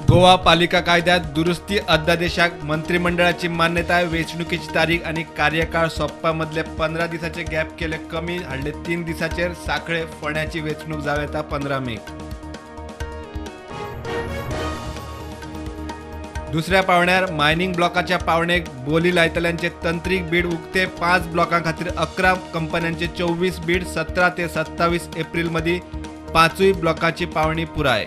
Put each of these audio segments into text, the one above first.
गोवा पालिका कायद्यात दुरुस्ती अध्यादेशाक मंत्रिमंडळाची मान्यताय. वेंचणुकेची तारीख आनी कार्यकाळ सोंपपा मदले 15 दिसाचे गॅप केले कमी, हाडले 3 दिसाचेर. सांखळे फोंड्याची वेंचणूक जावं येता 15 मेक. दुसऱ्या पावण्यार मायनिंग ब्लॉकाच्या पावणेक बोली लायतल्यांचे तंत्रीक बीड उक्ते. 5 ब्लॉकां खातीर 11 कंपन्यांचे 24 बीड. 17 ते 27 एप्रिल मदीं 5 ब्लॉकाची पावणी पुराय.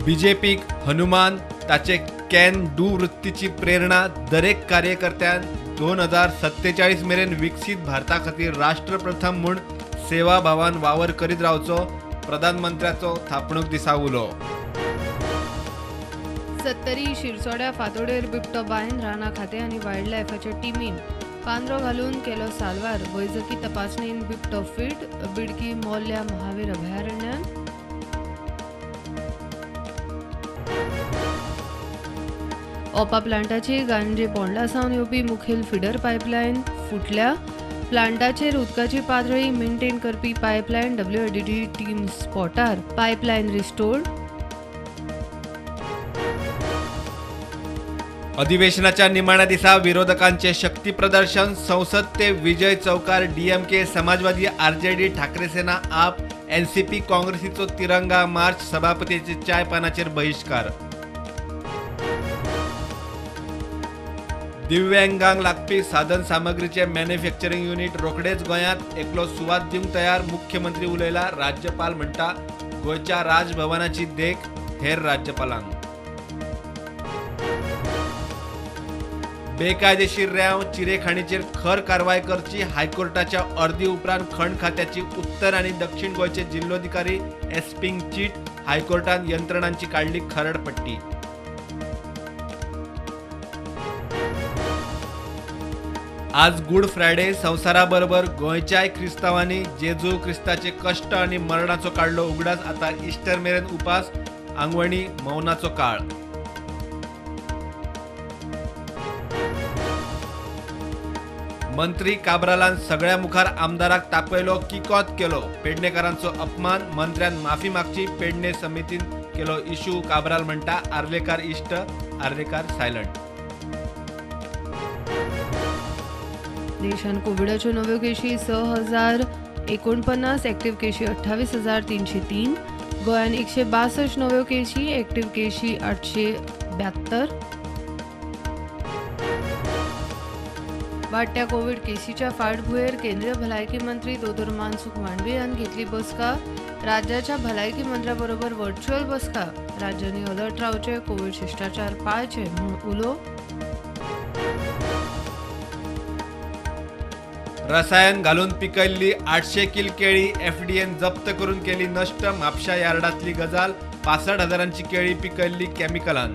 बीजेपीक हनुमान ताचे can do वृत्तीची प्रेरणा. दरेक कार्यकर्त्यान 2047 मेरेन विकसीत भारता खातीर राष्ट्रप्रथम म्हूण सेवाभावान वावर करीत रावचो, प्रधानमंत्र्याचो थापणूक दिसा उलो. सत्तरी शिरसोड्या फातोडेर बिबटो बायन राना खातें आनी वायल्ड लायफाच्या टिमीन पांदरो घालून केलो साल्वार. वैजकी तपासणेन बिबटो फिट. बिडकी मोल्ल्या महावीर अभयारण्यान. ओपा प्लांटाची गांजे बोंडला सावन येवपी मुखेल फिडर पायपलायन फुटल्या. प्लांटाचेर उदकाची पातळी मेंटेन करपी पायपलायन डब्ल्यूएडीटी टीम स्पॉटार. Pipeline restored. अधिवेशनाच्या निमाण्या दिसा विरोधकांचे शक्ती प्रदर्शन. संसद ते विजय चौकार डीएमके, समाजवादी, आरजेडी, ठाकरे सेना, आप, एनसीपी, काँग्रेसीचो तिरंगा मार्च. सभापतीचे चाय पानाचेर बहिश्कार. दिव्यांगांक लागपी साधन सामग्रीचे मॅन्युफॅक्चरिंग युनिट रोखडेच गोंयांत एकलो सुवात दिवंक तयार. मुख्यमंत्री उलयला. राज्यपाल म्हणटा गोंयच्या राजभवनाची देख हेर राज्यपालांक. बेकायदेशीर रेंव चिरेखाणीचेर खर कारवाय करची. हायकोर्टाच्या अर्दी उपरांत खण खात्याची उत्तर आनी दक्षिण गोंयचे जिल्लोधिकारी एसपींक चीट. हायकोर्टान यंत्रणांची काडली खरडपट्टी. आज गुड फ्रायडे. संवसाराबरोबर गोंयच्याय क्रिस्तांवांनी जेजू क्रिस्ताचे कश्ट आनी मरणाचो काडलो उगडास. आतां इस्टर मेरेन उपास, आंगवणी, मौनाचो काळ. मंत्री काब्रालान सगळ्या मुखार आमदाराक तापयलो, किकोत केलो. पेडणेकारांचो अपमान, मंत्र्यान माफी मागची. पेडणे समितीन केलो इशू. काब्राल म्हणटा आर्लेकार इश्ट, आर्लेकार सायलंट. देशान कोविडाच्यो नव्यो केशी 6,049, एक्टिव्ह केशी 28,303. गोंयान 162 नव्यो केशी, एक्टिव्ह केशी 872. वाडट्या कोविड केशीच्या फाटभुंयेर केंद्रीय भलायकी मंत्री दोतोर मानसुख मांडवियान घेतली बसका. राज्याच्या भलायकी मंत्र्या बरोबर व्हर्च्युअल बसका. राज्यांनी अलर्ट रावचे, कोविड शिश्टाचार पाळचे म्हूण उलो. रसायन घालून पिकयल्ली 800 किल केळी एफडीएन जप्त करून केली नश्ट. म्हापशा यार्डांतली गजाल. 65,000 केळी पिकयल्ली केमिकलान.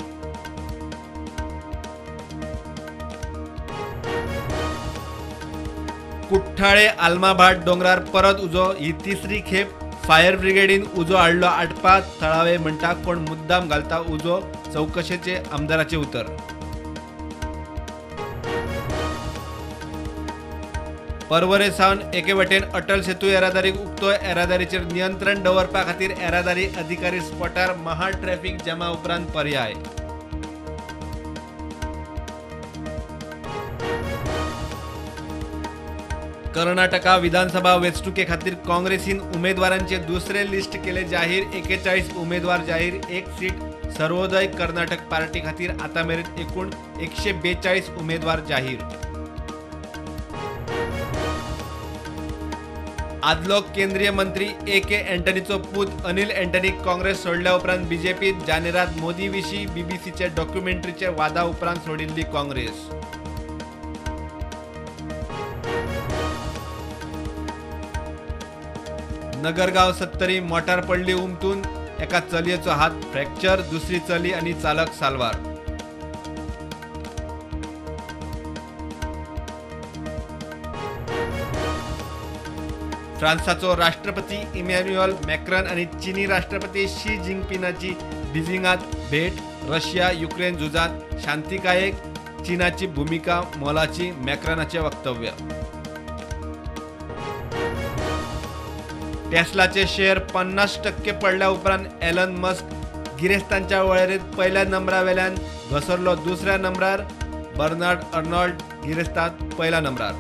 कुठ्ठाळे आलमाभाट दोंगरार परत उजो. ही तिसरी खेप फायर ब्रिगेडीन उजो हाडलो आटपात. थळावे म्हणटा कोण मुद्दाम घालता उजो. चवकशेचे आमदाराचे उतर. पर्वरे सावन एके वटेन अटल सेतू येरादारीक उक्तो. येरादारीचेर नियंत्रण दवरपा खातीर येरादारी अधिकारी स्पॉटार. महा ट्रॅफिक जॅमा उपरांत पर्याय. कर्नाटका विधानसभा वेंचणुके खातीर काँग्रेसीन उमेदवारांचे दुसरे लिस्ट केले जाहीर. 41 उमेदवार जाहीर. 1 सीट सर्वोदय कर्नाटक पार्टी खातीर. आतां मेरेन एकूण 142 उमेदवार जाहीर. आदलो केंद्रीय मंत्री ए.के. एंटनीचो पूत अनिल एंटनी काँग्रेस सोडल्या उपरांत बीजेपीत. जानेरात मोदी विशीं बीबीसीचे डॉक्युमेंटरीचे वादा उपरांत सोडिल्ली काँग्रेस. नगरगांव सत्तरी मोटार पडली उमतून. एका चलयेचो हात फ्रॅक्चर, दुसरी चली आनी चालक साल्वार. फ्रांसाचो राष्ट्रपती इमॅन्युअल मॅक्रन आनी चीनी राष्ट्रपती शी जिनपिंगाची बीजिंगात भेट. रशिया युक्रेन झुजात शांतिकायेक चीनाची भूमिका मोलाची, मॅक्रनाचे वक्तव्य. टेस्लाचे शेअर 50% पडल्या उपरांत एलन मस्क गिरेस्तांच्या वळेरेंत पयल्या नंबरा वेल्यान घसरलो दुसऱ्या नंबरार. बर्नार्ड अर्नॉल्ड गिरेस्तांत पयल्या नंबरार.